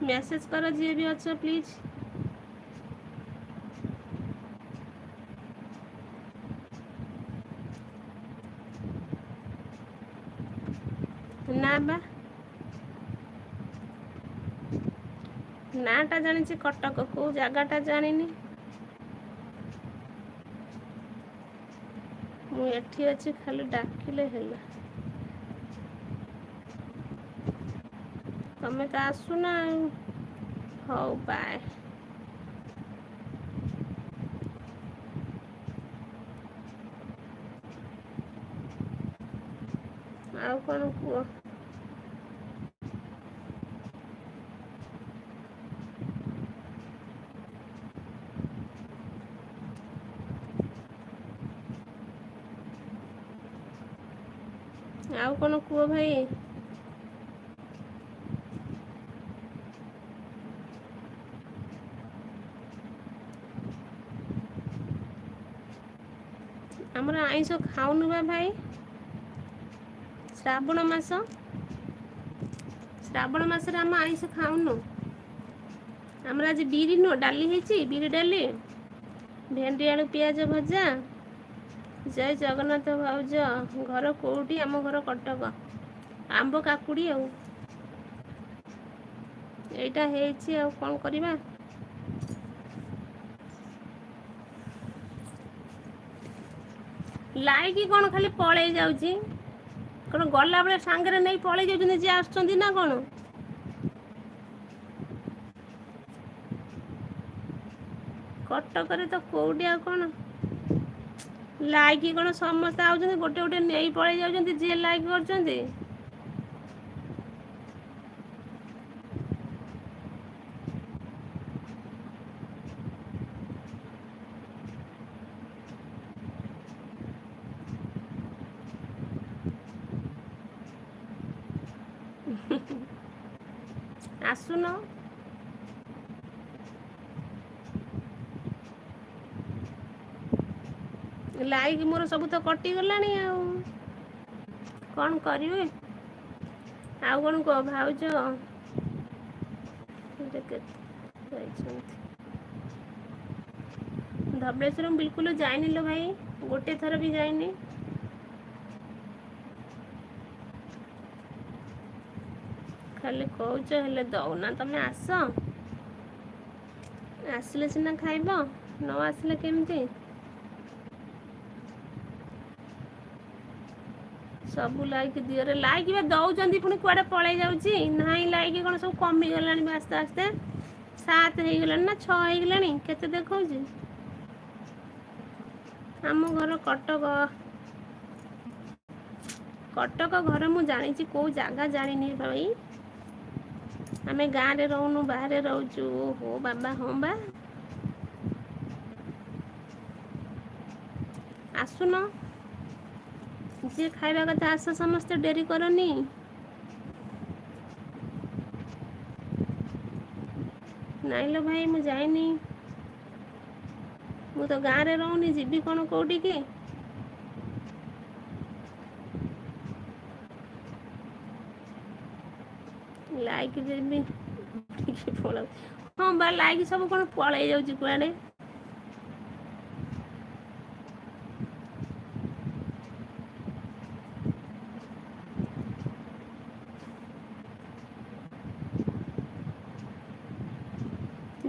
Message କର ଯିଏ ବି ଅଛ, ପ୍ଲିଜ୍। ନା ବା। ନାଁଟା ଜାଣିଛି କଟକ, କେଉଁ ଜାଗାଟା ଜାଣିନି। ମୁଁ ଏଠି ଅଛି, ଖାଲି ଡାକିଲେ ହେଲା। ତମେ ତ ଆସୁନ ଆଉ। ହଉ, ବାଏ। ଆଉ କଣ କୁହ? ଆଉ କଣ କୁହ ଭାଇ? ଆମର ଆଇଁଷ ଖାଉନୁ ବା ଭାଇ, ଶ୍ରାବଣ ମାସ। ଶ୍ରାବଣ ମାସରେ ଆମ ଆଇଁଷ ଖାଉନୁ। ଆମର ଆଜି ବିରି ନୁହଁ, ଡାଲି ହେଇଛି, ବିରି ଡାଲି, ଭେଣ୍ଡି ଆଳୁ ପିଆଜ ଭଜା। ଜୟ ଜଗନ୍ନାଥ ଭାଉଜ। ଘର କେଉଁଠି? ଆମ ଘର କଟକ। ଆମ୍ବ କାକୁଡ଼ି ଆଉ ଏଇଟା ହେଇଛି, ଆଉ କ'ଣ କରିବା? ଲାଇକି କ'ଣ ଖାଲି ପଳେଇ ଯାଉଛି? କ'ଣ ଗଲାବେଳେ ସାଙ୍ଗରେ ନେଇ ପଳେଇ ଯାଉଛନ୍ତି ଯିଏ ଆସୁଛନ୍ତି ନା କ'ଣ? କଟକରେ ତ କୋଉଠି ଆଉ କ'ଣ? ଲାଇକି କ'ଣ ସମସ୍ତେ ଆଉଛନ୍ତି, ଗୋଟେ ଗୋଟେ ନେଇ ପଳେଇ ଯାଉଛନ୍ତି ଯିଏ ଲାଇକ୍ କରୁଛନ୍ତି। ଆସୁନ। ଲାଇକ୍ ମୋର ସବୁ ତ କଟିଗଲାଣି, ଆଉ କ'ଣ କରିବି? ଆଉ କ'ଣ କୁହ ଭାଉଜ? ଯାଇଛନ୍ତି ଧବଳେଶ୍ୱର? ମୁଁ ବିଲକୁଲ ଯାଇନି ଲୋ ଭାଇ, ଗୋଟେ ଥର ବି ଯାଇନି। ଖାଲି କହୁଛ ହେଲେ ଦଉନା। ତମେ ଆସ, ଆସିଲେ ସିନା ଖାଇବ, ନ ଆସିଲେ କେମିତି? ସବୁ ଲାଇକ୍ ଦିଅରେ। ଲାଇକ୍ ବା ଦଉଛନ୍ତି, ପୁଣି କୁଆଡ଼େ ପଳେଇ ଯାଉଛି। ନାହିଁ, ଲାଇକ୍ କ'ଣ ସବୁ କମିଗଲାଣି ବା ଆସ୍ତେ ଆସ୍ତେ। 7 ହେଇଗଲାଣି ନା 6 ହେଇଗଲାଣି, କେତେ ଦେଖାଉଛି? ଆମ ଘର କଟକ। କଟକ ଘର ମୁଁ ଜାଣିଛି, କେଉଁ ଜାଗା ଜାଣିନି ଭାଇ। ଆମେ ଗାଁରେ ରହୁନୁ, ବାହାରେ ରହୁଛୁ। ଓହୋ ବାବା, ହଁ ବା। ଆସୁନ, ଯିଏ ଖାଇବା କଥା ଆସ ସମସ୍ତେ, ଡେରି କରନି। ନାଇଁ ଲୋ ଭାଇ, ମୁଁ ଯାଇନି। ମୁଁ ତ ଗାଁରେ ରହୁନି, ଯିବି କ'ଣ କୋଉଠିକି? ଲାଇକ୍ ଦେବି ପଳାଉ। ହଁ ବା, ଲାଇକ୍ ସବୁ କ'ଣ ପଳେଇ ଯାଉଛି କୁଆଡ଼େ?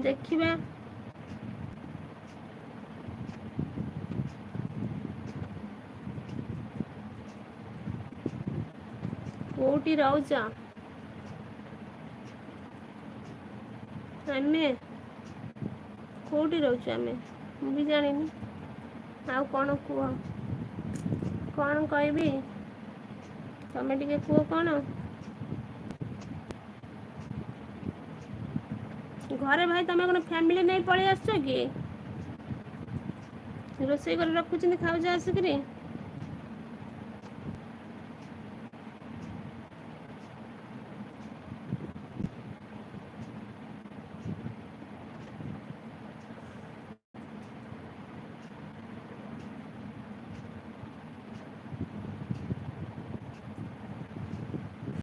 ଦେଖିବା। କୋଉଠି ରହୁଛ? ଆମେ କୋଉଠି ରହୁଛୁ ଆମେ, ମୁଁ ବି ଜାଣିନି। ଆଉ କ'ଣ କୁହ? କ'ଣ କହିବି? ତମେ ଟିକେ କୁହ କ'ଣ? ଘରେ ଭାଇ, ତମେ କ'ଣ ଫ୍ୟାମିଲି ନେଇ ପଳେଇ ଆସୁଛ କି? ରୋଷେଇ କରି ରଖୁଛନ୍ତି, ଖାଉଛ ଆସିକିରି?